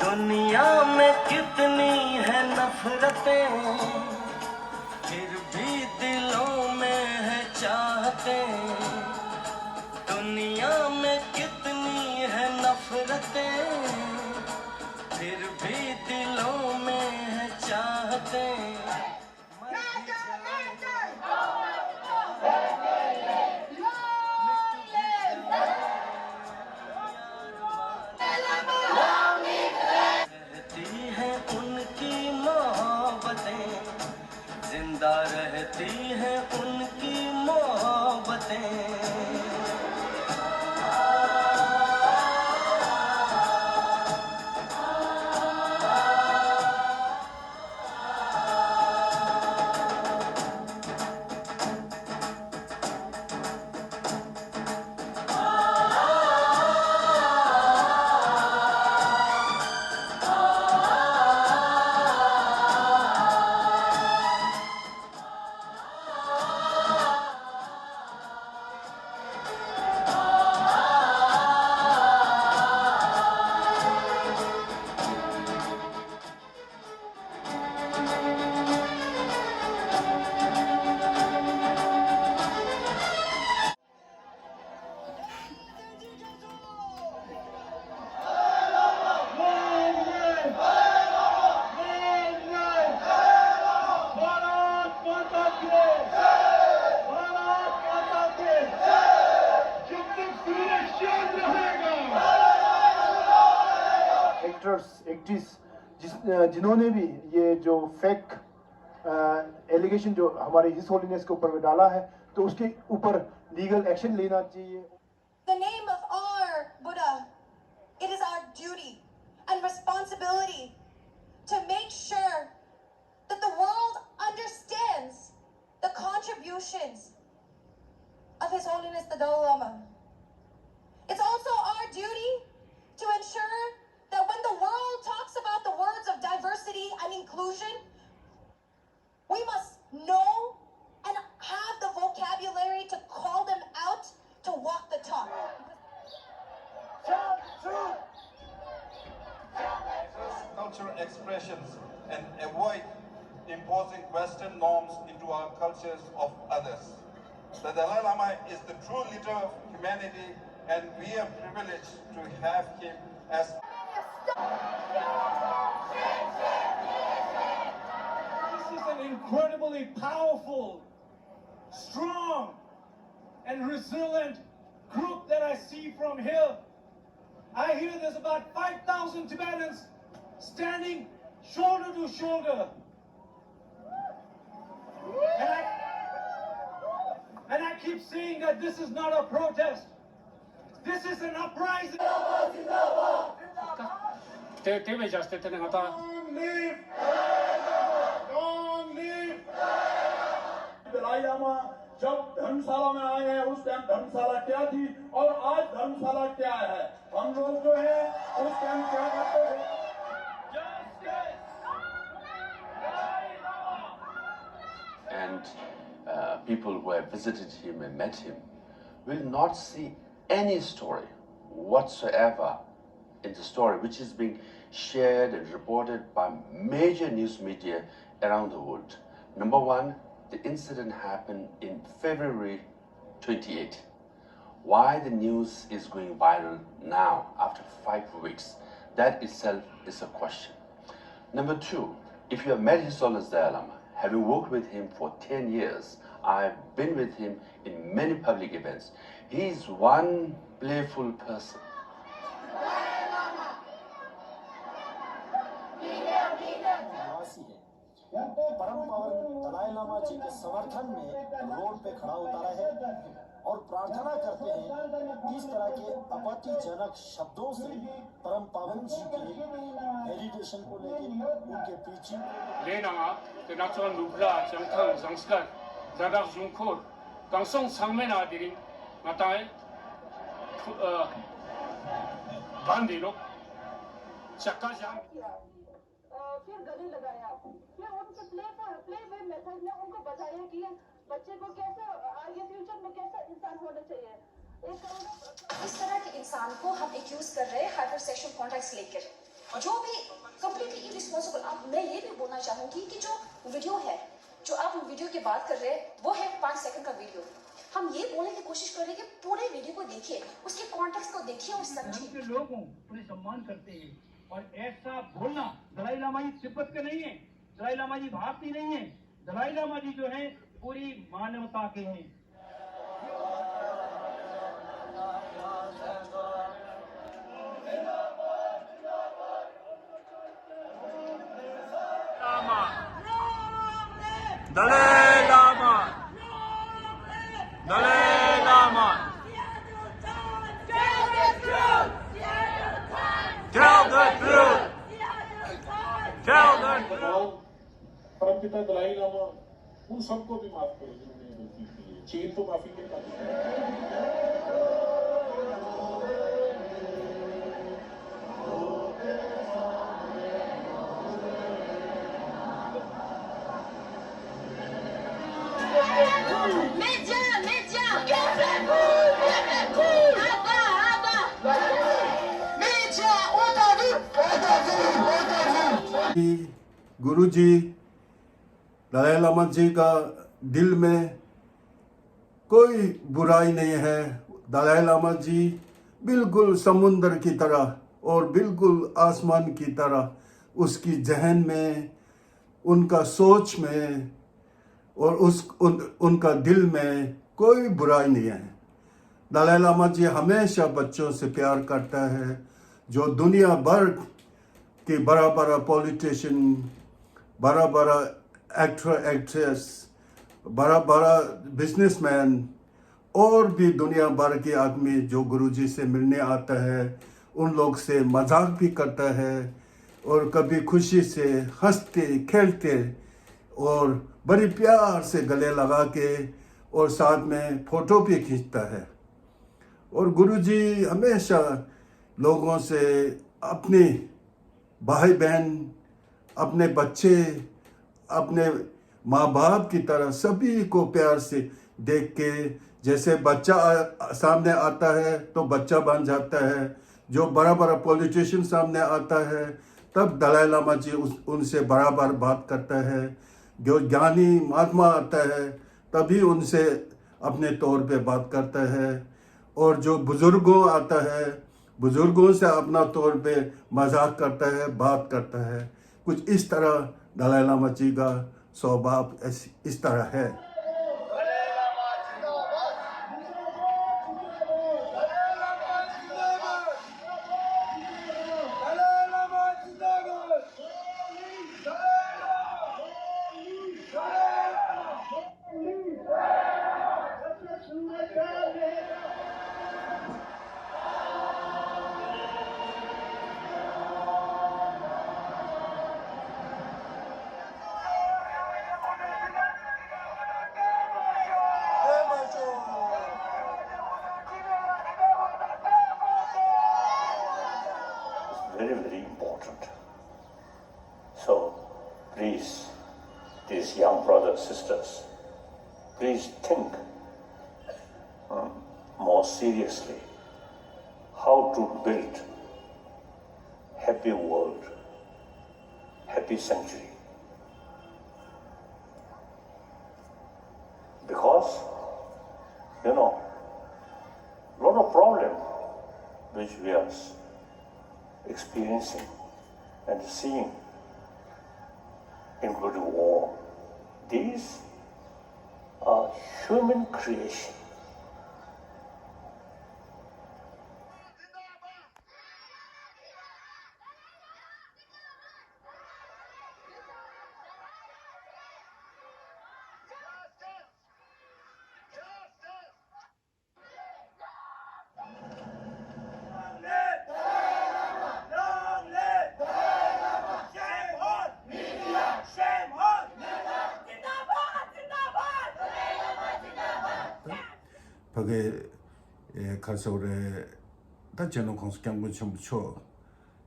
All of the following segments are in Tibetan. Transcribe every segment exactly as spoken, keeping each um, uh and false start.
दुनिया में कितनी है नफरतें, फिर भी दिलों में है चाहतें। दुनिया में कितनी है नफरतें, फिर भी दिलों में है चाहतें। रहती हैं उनकी मोहब्बतें, जिंदा रहती हैं उनकी मोहब्बतें। भारत माता की जय। भारत माता की जय। जब तक सूरज चांद रहेगा। एक्टर्स, एक्ट्रेस, जिस अ, जिन्होंने भी ये जो फेक एलिगेशन जो हमारे हिज होलीनेस के ऊपर में डाला है, तो उसके ऊपर लीगल एक्शन लेना चाहिए। The name of our Buddha, it is our duty and responsibility to make sure that the world understands the contributions of His Holiness the Dalai Lama. It's also our duty to ensure that when the world talks about the words of diversity and inclusion, we must know and have the vocabulary to call them out, to walk the talk. Cultural expressions and avoid imposing Western norms into our cultures of others. The Dalai Lama is the true leader of humanity, and we are privileged to have him as. This is an incredibly powerful, strong, and resilient group that I see from here. I hear there's about five thousand Tibetans standing shoulder to shoulder. And I, and I keep seeing that this is not a protest. This is an uprising. དེ་དེ་བས་བཞག་སྟེ་དེ་ནས་ང་ད། Long live! Long live! Dalai लामा जब धर्मशाला में आए हैं, उस टाइम धर्मशाला क्या थी और आज धर्मशाला क्या है? हम लोग जो है उस टाइम क्या करते थे? And uh, people who have visited him and met him will not see any story whatsoever in the story which is being shared and reported by major news media around the world. Number one, the incident happened in February twenty-eight. Why the news is going viral now after five weeks? That itself is a question. Number two, if you have met His Holiness Dalai Lama, having worked with him for ten years, I've been with him in many public events. He is one playful person. परम पावन दलाई लामा जी के समर्थन में रोड पे खड़ा उतारा है और प्रार्थना करते हैं कि इस तरह के आपत्तिजनक शब्दों से परम पावन जी के मेडिटेशन को लेके, उनके प्रीचिंग को लेके। ལས་ནང་དེ་ན་ཚོ་ནུབ་ལ་བྱང་ཐང་ཟངས་དཀར་ཛ་དྲག་གཞུང་འཁོར་གང་སོང་ཚང་མའི་ནང་དེ་རིང་ང་ཏང་ཨེ་བན་དེ་རོ་ཅག་ཀ་ཞང་། फिर गले लगाया, फिर उनके प्ले प्ले वे मेथड में उनको बताया कि ये बच्चे को कैसा आगे फ्यूचर में कैसा इंसान होना चाहिए। एक करोड़ इस तरह के इंसान को हम एक्यूज कर रहे हैं हाइपरसेक्सुअल कॉन्टैक्ट्स लेकर। जो भी कंप्लीटली इरिस्पॉन्सिबल। अब मैं ये भी बोलना चाहूंगी कि जो वीडियो है, जो आप वीडियो की बात कर रहे हैं, वो है पाँच सेकंड का वीडियो। हम ये बोलने की कोशिश कर रहे हैं कि पूरे वीडियो को देखिए, उसके कॉन्टेक्स्ट को देखिए और समझिए। के लोग हों, उन्हें सम्मान करते हैं। और ऐसा बोलना दलाई लामा जी तिब्बत के नहीं है, दलाई लामा जी भारतीय नहीं है, दलाई लामा जी जो है पूरी मानवता के हैं। Lama. Dalai Lama. Dalai Lama. Tell the truth. Tell the truth. परमपिता दलाई लामा उन सबको भी माफ करो जिन्होंने ये गलती की है। चेन तो काफी है, काफी। Média, média, que fais-vous, que fais-vous? Aba, aba. Média, on t'a vu, on t'a vu, on t'a vu. गुरुजी, दलाई लामा जी का दिल में कोई बुराई नहीं है। दलाई लामा जी बिल्कुल समुंदर की तरह और बिल्कुल आसमान की तरह, उसकी जहन में, उनका सोच में और उस उन, उनका दिल में कोई बुराई नहीं है। दलाई लामा जी हमेशा बच्चों से प्यार करता है। जो दुनिया भर के बड़ा बड़ा पॉलिटिशियन, बड़ा बड़ा एक्टर एक्ट्रेस, बड़ा बड़ा बिजनेसमैन और भी दुनिया भर के आदमी जो गुरुजी से मिलने आता है, उन लोग से मजाक भी करता है और कभी खुशी से हंसते खेलते और बड़ी प्यार से गले लगा के और साथ में फोटो भी खींचता है। और गुरुजी हमेशा लोगों से अपने भाई बहन, अपने बच्चे, अपने माँ बाप की तरह सभी को प्यार से देख के, जैसे बच्चा आ, सामने आता है तो बच्चा बन जाता है, जो बड़ा बड़ा पॉलिटिशियन सामने आता है तब दलाई लामा जी उस, उनसे बराबर बात करता है। जो ज्ञानी महात्मा आता है तभी उनसे अपने तौर पे बात करता है। और जो बुजुर्गों आता है, बुजुर्गों से अपना तौर पे मजाक करता है, बात करता है। कुछ इस तरह दलाई लामा जी का स्वभाव ऐसी इस तरह है। It's very, very important. So, please, these young brothers, sisters, please think, um, more seriously how to build happy world, happy century. Because, you know, lot of problem which we are experiencing and seeing, including war, these are human creation. ཕ་གི་ཨེ་ག་རེ་ཟེར་དགོས་རེད། ད་སྤྱི་ནོར་༸གོང་ས་༸སྐྱབས་མགོན་ཆེན་པོ་མཆོག་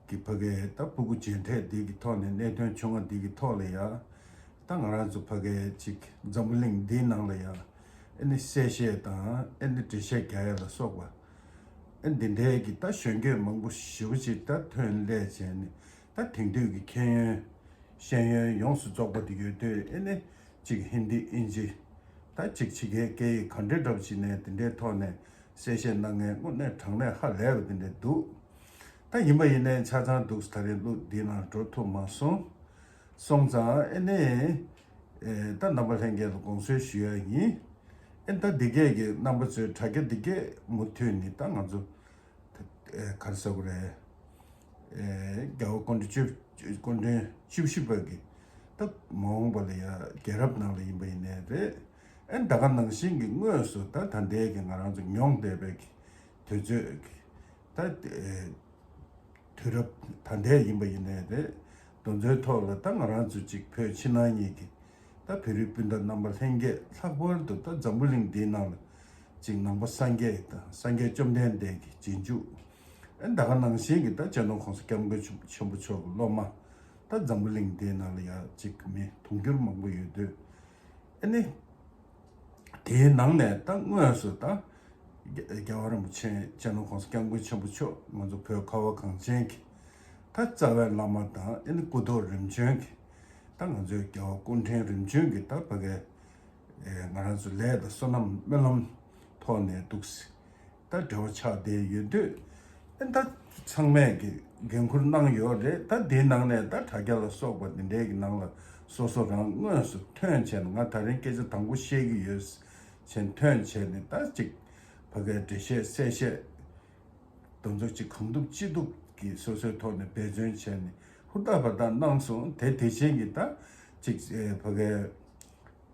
གི་ཕ་གི་ད་སྤུ་གུ་མཇལ་འཕྲད་འདི་གི་ཐོག་ནས་གནད་དོན་ཆུང་ང་འདི་གི་ཐོག་ལ་ཡ། ད་ང་རང་ཚོ་ཕ་གི་ཅིག་འཛམ་བུ་གླིང་འདིའི་ནང་ལ་ཡ། ཨེ་ནི་གསལ་བཤད་དང་ཨེ་ནི་འགྲེལ་བཤད་རྒྱག་ཡ་ལ་སོགས་པ། ཨེ་འདི་འདྲའི་གི་ད་གཞོན་སྐྱེས་མང་པོ་ཞེ་པོ་ཅིག་ད་ཐོན་སླེབས་བྱས་ནས། ད་དེང་དུས་ཀྱི་མཁྱེན་ཡོན་ཤེས་ཡོན་ཡོངས་སུ་རྫོགས་པ་དེ་ཡོད་དུས། ཨེ་ནི་ཅིག་ཧིན་དི་ཨིན་ཇི་ད་ཅིག་ཕྱི་རྒྱལ་སྐད་ཡིག་ག་འདྲའི་འདྲ་པོ་ཅིག་ནས་དེ་འདྲའི་ཐོག་ནས་གསལ་བཤད་གནང་མཁན་དངོས་གནས་དྲང་གནས་ཧ་ལས་པ་དེ་འདྲ་འདུག་ད་ཡིན་པ་ཡིན་ནའི་ཆ་ཚང་འདུག་ད་རེས་གླུ་འདི་ནང་འགྲོ་ཐུབ་མ་སོང་། སོང་ཙང་ཨེ་ནི་ཨེ་ད་རྣམ་པ་ལྷན་རྒྱས་ལ་དགོངས་སེལ་ཞུ་ཡ་ཡིན། ཨེ་ད་འདི་གས་ཀྱི་རྣམ་པ་ཚོའི་དྲ་རྒྱ་འདི་གས་མུ་མཐུད་ནས་ད་ང་ཚོ་ད་ཨེ་ག་རེ་ཟེར་དགོས་རེད། ཨེ་རྒྱལ་བ་སྐུ་ཕྲེང་བཅུ་སྐུ་ཕྲེང་བཅུ་བཞི་པ་གི་ད་མ་འོངས་པ་ལ་ཡ་རྒྱལ་རབས་ནང་ལ་ཡིན་པ་ཡིན་ནའི་རེད། ཨེ་ད་ག་ནང་བཞིན་གྱི་དངོས་སུ་ད་ད་ལྟའི་གི་ང་རང་ཚོ་མྱོང་བསྡད་པའི་གི་དུས་ཚོད་ཀྱི་ད་ཨེ་དུས་རབས་ད་ལྟའི་ཡིན་པ་ཡིན་ནའི་རེད། དེ་ཚོའི་ཐོག་ལ་ད་ང་རང་ཚོ་གཅིག་བོད་ཕྱི་ནང་གཉིས་ཀྱི་ད་བོད་རིགས་སྤུན་ཟླ་རྣམ་པ་ལྷན་རྒྱས་ལྷག་པར་དུ་ད་འཛམ་བུ་གླིང་འདིའི་ནང་ལ་གཅིག་ནང་པ་སངས་རྒྱས་དང་སངས་རྒྱས་བཅོམ་ལྡན་འདས་ཀྱི་རྗེས་འཇུག་ཨེ་ད་ག་ནང་བཞིན་གྱི་ད་སྤྱི་ནོར་༸གོང་ས་༸སྐྱབས་མགོན་ཆེན་པོ་མཆོག་གི་སློབ་མ་ད་འཛམ་བུ་གླིང་འདིའི་ནང་ལ་ཡ་གཅིག་མི་དུང་ཕྱུར་མང་པོ་ཡོད་དུས། ཨེ་ནི། དེའི་ནང་ནས་ད་དངོས་སུ་ད་རྒྱལ་རྒྱལ་བ་རིན་པོ་ཆེ་སྤྱི་ནོར་༸གོང་ས་༸སྐྱབས་མགོན་ཆེན་པོ་མཆོག་ང་ཚོ་བོད་ཁ་བ་གངས་ཅན་གྱི་ད་རྩ་བའི་བླ་མ་དང་། ཨེ་ནི་སྐུ་ཐོག་རིམ་བྱོན་གྱི་ད་ང་ཚོའི་རྒྱལ་བ་སྐུ་ཕྲེང་རིམ་བྱོན་གྱི་ད་ཕ་གའི་ཨེ་ང་རང་ཚོ་ལས་དང་བསོད་ནམས་སྨོན་ལམ་ཐོག་ནས་འདུག་སེ་ད་འབྲེལ་བ་ཆགས་བསྡད་ཡོད་དུས། ཨེ་ད་ཚང་མས་ཀྱི་འགན་འཁུར་གནང་ཡོད་རེད། ད་དེའི་ནང་ནས་ད་དྲ་རྒྱ་ལ་སོགས་པ་འདི་འདྲའི་གི་ནང་ལ་སོ་སོ་རང་དངོས་སུ་ཐོན་བྱས་ནས། ང་ད་རིང་སྐད་ཆ་དང་པོ་བཤད་ཀྱི་ཡོད་བྱས་ཐོན་བྱས་ནས། ད་ཅིག་ཕ་གའི་འགྲེལ་བཤད་གསལ་བཤད་དེ་ཚོ་ཅིག་གང་ཐུབ་ཅི་ཐུབ་ཀྱི་སོ་སོའི་ཐོག་ནས་འབད་བརྩོན་བྱས་ནས་ཧུར་ཐག་ཧུར་ཐག་གནང་སོང་། དེ་དེ་བཞིན་གྱི་ད་ཅིག་ཨེ་ཕ་གའི་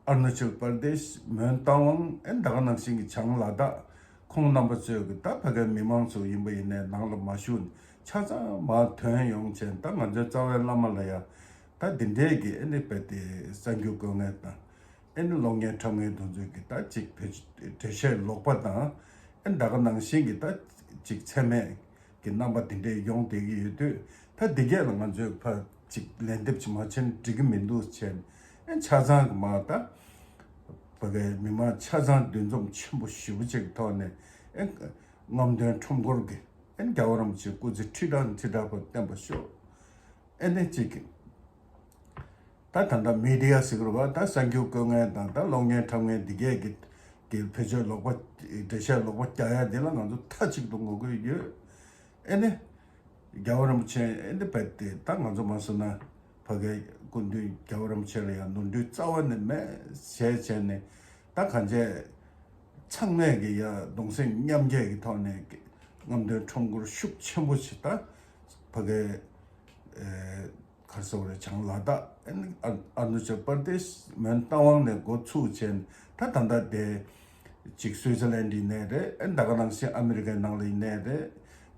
ཨ་རུ་ན་ཅལ་པར་དེཤ། མོན་རྟ་དབང་། ཨེ་ད་ག་ནང་བཞིན་གྱི་བྱང་ལ་དྭགས། ཁོང་རྣམ་པ་ཚོས་ཀྱི་ད་ཕ་གའི་མི་མང་ཚོ་ཡིན་པ་ཡིན་ནའི་ནང་ལ་མ་བཞུགས་ནས་ཆ་ཚང་མར་ཐོན་ཡོང་བྱས། ད་ང་ཚོའི་རྩ་བའི་བླ་མ་ལ་ཡ་ད་འདི་འདྲའི་གི་ཨེ་ནི་རྦད་དེ་གསར་འགྱུར་བཀོད་མཁན་དང་། ཨེ་ནི་གློག་བརྙན་འཁྲབ་མཁན་དེ་ཚོས་ཀྱི་ད་ཅིག་བེད་འགྲེལ་བཤད་ལོག་པ་དང་། ཨེ་ད་ག་ནང་བཞིན་གྱི་ད་ཅིག་ཚད་མེད་གི་རྣམ་པ་དེ་འདྲས་ཡོང་བསྡད་ཀྱི་ཡོད་དུས། ད་འདི་གས་ལ་ང་ཚོས་ཕར་ཅིག་ལན་འདེབས་ཅིག་མ་བྱས་ན་འགྲིག་གི་མི་འདུག་བྱས་ནས། ཨེ་ཆ་ཚང་གི་མར་ད་ཕ་གའི་མི་མང་ཆ་ཚང་འདུ་འཛོམས་ཆེན་པོ་ཞེ་པོ་ཅིག་གི་ཐོག་ནས། ཨེ་རྔམ་སྟོན་ཁྲོམ་སྐོར་གྱི་ཨེ་རྒྱལ་བ་རིན་པོ་ཆེའི་སྐུ་ཚེ་ཁྲི་ཕྲག་ཁྲི་ཕྲག་བར་བརྟན་པར་ཤོག་ཨེ་ནི་ཅིག་གི་ད་ད་ལྟ་མི་ཌི་ཡ་ཟེར་གྱི་རེད་པ། ད་གསར་འགྱུར་བཀོད་མཁན་དང་། ད་གློག་བརྙན་འཁྲབ་མཁན་འདི་གས་ཀྱི་གི་བེད་སྤྱོད་ལོག་པ། འགྲེལ་བཤད་ལོག་པ་རྒྱག་ཡ་འདི་ལ་ང་ཚོ་མཐའ་གཅིག་ཏུ་ངོ་རྒོལ་ཡོད། ཨེ་ནི་རྒྱལ་བ་རིན་པོ་ཆེ་ཨེ་འདི་རྦད་དེ་ད་ང་ཚོ་མ་སོང་ན་ཕ་གའི་སྐུ་མདུན་རྒྱལ་བ་རིན་པོ་ཆེ་ལ་ཡང་ནོར་འཁྲུལ་རྩ་བ་ནས་མེད་བྱས་བྱས་ནས། ད་གང་བྱས་ཚང་མས་ཀྱི་ཡ་གདུང་སེམས་མཉམ་སྐྱེད་ཀྱི་ཐོག་ནས་རྔམ་སྟོན་ཁྲོམ་སྐོར་ཤུགས་ཆེན་པོ་ཞིག་ད་ཕ་གའི་ཨེ་ག་རེ་ཟེར་དགོས་རེད། བྱང་ལ་དྭགས། ཨ་ནི་ཨ་ཨ་རུ་ན་ཅལ་པར་དེཤ་མོན་རྟ་དབང་ནས་འགོ་ཚུགས་བྱས་ནས། ད་ད་ལྟ་དེ་ཅིག་སུའི་ཙི་ལན་ཡིན་ནའི་རེད། ཨེ་ད་ག་ནང་བཞིན་ཨ་མི་རི་ཀའི་ནང་ལ་ཡིན་ནའི་རེད།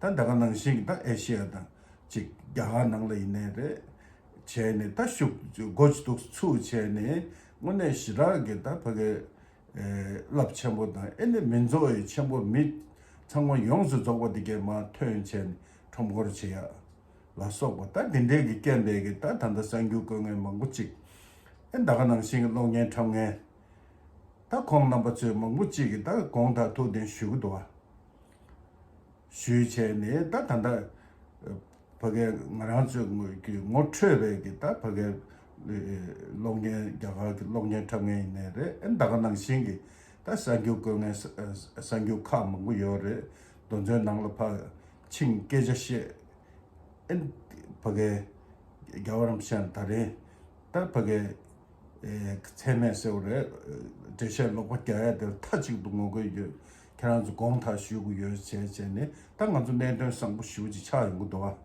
ད་ད་ག་ནང་བཞིན་གྱི་ད་ཨེ་ཤི་ཡ་དང་ཅིག་རྒྱ་གར་ནང་ལ་ཡིན་ནའི་རེད། བྱས་ནས་ད་ཤུགས་འགོ་ཚུགས་བྱས་ནས། དངོས་གནས་ཞེ་དྲག་གི་ད་ཕ་གའི་ཨེ་རླབས་ཆེན་པོ་དང་། ཨེ་ནི་མི་ཚོགས་ཡི་ཆེན་པོ། མི་ཚང་མ་ཡོངས་སུ་རྫོགས་པ་འདི་གས་མར་ཐོན་བྱས་ནས་ཁྲོམ་སྐོར་བྱེད་ཡ་ལ་སོགས་པ། ད་འདི་འདྲའི་གི་རྐྱེན་པས་ཀྱི་ད་ད་ལྟ་གསར་འགྱུར་བཀོད་མཁན་མང་པོ་ཅིག་ཨེ་ད་ག་ནང་བཞིན་གྱི་གློག་བརྙན་འཁྲབ་མཁན། ད་ཁོང་རྣམ་པ་ཚོས་མང་པོ་ཅིག་གིས་ད་དགོངས་དག་ཐུགས་བདེན་ཞུ་གི་འདུག་བ། ཞུས་བྱས་ནས་ད་ད་ལྟ་ཕ་གའི་ང་རང་ཚོའི་ངོ་གི་ངོ་འཕྲོད་པའི་གི་ད་ཕ་གའི་གློག་བརྙན། རྒྱ་གར་གྱི་གློག་བརྙན་འཁྲབ་མཁན་ཡིན་ནའི་རེད། ཨེ་ད་ག་ནང་བཞིན་གྱི་ད་གསར་འགྱུར་བཀོད་མཁན་གསར་འགྱུར་ཁག་མང་པོ་ཡོད་རེད། དེ་ཚོའི་ནང་ལ་ཕར་ཕྱིན་སྐད་ཆ་བཤད། ཨེ་ཕ་གའི་རྒྱལ་བ་རིན་པོ་ཆེ་ད་རེས་ད་ཕ་གའི་ཨེ་ཚད་མེད་ཟེར་བ་རེད། འགྲེལ་བཤད་ལོག་པ་རྒྱག་ཡ་དེར་མཐའ་གཅིག་ཏུ་ངོ་རྒོལ་ཡོད། ཁྱེད་རང་ཚོ་དགོངས་དག་ཞུ་དགོས་ཡོད་བྱས་བྱས་ནས། ད་ང་ཚོ་གནད་དོན་བཟང་པོ་ཞེ་པོ་ཅིག་ཆགས་ཡོང་གི་འདུག་བ།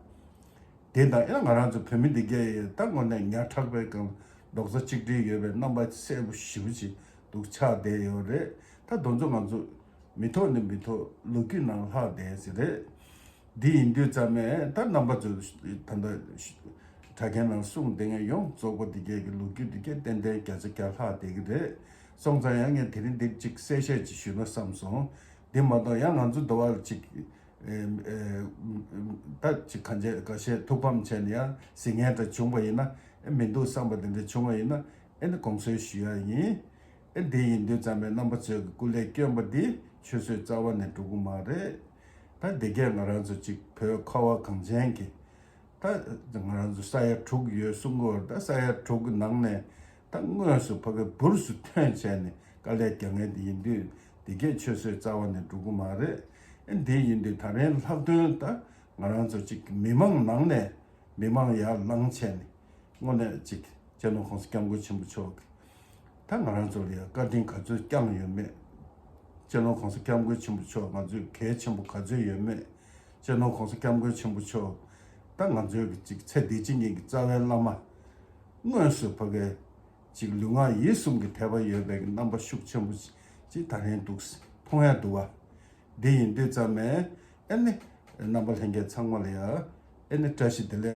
དེ་དང་ཨེ་ང་རང་ཚོ་བོད་མི་འདི་གས་ད་དངོས་གནས་ཉག་ཕྲ་བའི་སྒང་རྡོག་རྩ་གཅིག་སྒྲིལ་ཡོད་པའི་རྣམ་པ་གསལ་པོ་ཞེ་པོ་ཅིག་འདུག་ཆགས་བསྡད་ཡོད་རེད། ད་དེ་ཚོ་ང་ཚོ་མི་ཐོག་ནས་མི་ཐོག་ལོ་རྒྱུས་ནང་ལྷག་བསྡད་ཟེར་རེད། འདི་ཡིན་དུས་ཙམ་ནས་ད་རྣམ་པ་ཚོས་ད་ལྟ་དྲ་རྒྱའི་ནང་གསུངས་བསྡད་མཁན་ཡོངས་རྫོགས་པ་འདི་གས་ཀྱི་ལོ་རྒྱུས་འདི་གས་ཏན་ཏན་བརྒྱ་ཆ་བརྒྱ་ལྷག་བསྡད་ཀྱི་རེད། སོང་ཙང་ཡང་ངས་དེ་རིང་འདིར་ཅིག་གསལ་བཤད་ཅིག་ཞུས་ན་བསམ་སོང་། འདི་མ་གཏོགས་ཡང་ང་ཚོ་འདི་བར་ཅིག་ཨེ་ཨེ་ད་ཅིག་གང་བྱས་ག་བྱས་ཐུགས་ཕམ་བྱས་ནས་ཡང་ཟིང་ངན་འདྲ་བྱུང་བ་ཡིན་ན། ཨེ་མི་འདུག་བསམ་པ་འདི་འདྲ་བྱུང་བ་ཡིན་ན། ཨེ་ནི་དགོངས་སེལ་ཞུ་ཡ་ཡིན། ཨེ་འདི་ཡིན་དུས་ཙམ་པའི་རྣམ་པ་ཚོས་ཀྱི་སྐུ་ལས་བསྐྱོན་པ་འདི་ཆུད་ཟོས་རྩ་བ་ནས་འགྲོ་གི་མ་རེད། ད་འདི་གས་ང་རང་ཚོ་གཅིག་བོད་ཁ་བ་གངས་ཅན་གྱི་ད་ང་རང་ཚོ་ས་ཡ་དྲུག་ཡོད་གསུང་གི་ཡོད་རེད། ད་ས་ཡ་དྲུག་གི་ནང་ནས་ད་དངོས་སུ་ཕ་གི་འབུར་སུ་ཐོན་བྱས་ནས་དཀའ་ལས་རྒྱག་མཁན་དེ་ཡིན་དུས། འདི་གས་ཆུད་ཟོས་རྩ་བ་ནས་འགྲོ་གི་མ་རེད། ཨེ་འདི་ཡིན་དུས་ད་རིང་ལྷག་དོན་ད་ང་རང་ཚོ་གཅིག་མི་མང་ནང་ནས་མི་མང་ཡར་ལངས་བྱས་ནས་དངོས་གནས་གཅིག་སྤྱི་ནོར་༸གོང་ས་༸སྐྱབས་མགོན་ཆེན་པོ་མཆོག་གི་ད་ང་རང་ཚོ་ལ་ཡང་བཀའ་དྲིན་ག་ཚོད་བསྐྱངས་ཡོད་མེད། སྤྱི་ནོར་༸གོང་ས་༸སྐྱབས་མགོན་ཆེན་པོ་མཆོག་ང་ཚོས་གལ་ཆེན་པོ་ག་ཚོད་ཡོད་མེད། སྤྱི་ནོར་༸གོང་ས་༸སྐྱབས་མགོན་ཆེན་པོ་མཆོག་ད་ང་ཚོའི་གི་ཅིག་ཚེ་འདི་ཕྱི་གཉིས་ཀྱི་རྩ་བའི་བླ་མ། དངོས་སུ་ཕ་གི་ཅིག་ལུས་ངག་ཡིད་གསུམ་གྱི་དད་པ་ཡོད་པའི་གི་རྣམ་པ་ཤུགས་ཆེན་པོ་ཅིག་ད་རིང་འདུག་མཐོང་ཡ་འདུག་བ། འདི་ཡིན་དུས་ཙམ་མས་ཨེ་ནི་རྣམ་པ་ལྷན་རྒྱས་ཚང་མ་ལ་ཡ་ཨེ་ནི་བཀྲ་ཤིས་བདེ་ལེགས།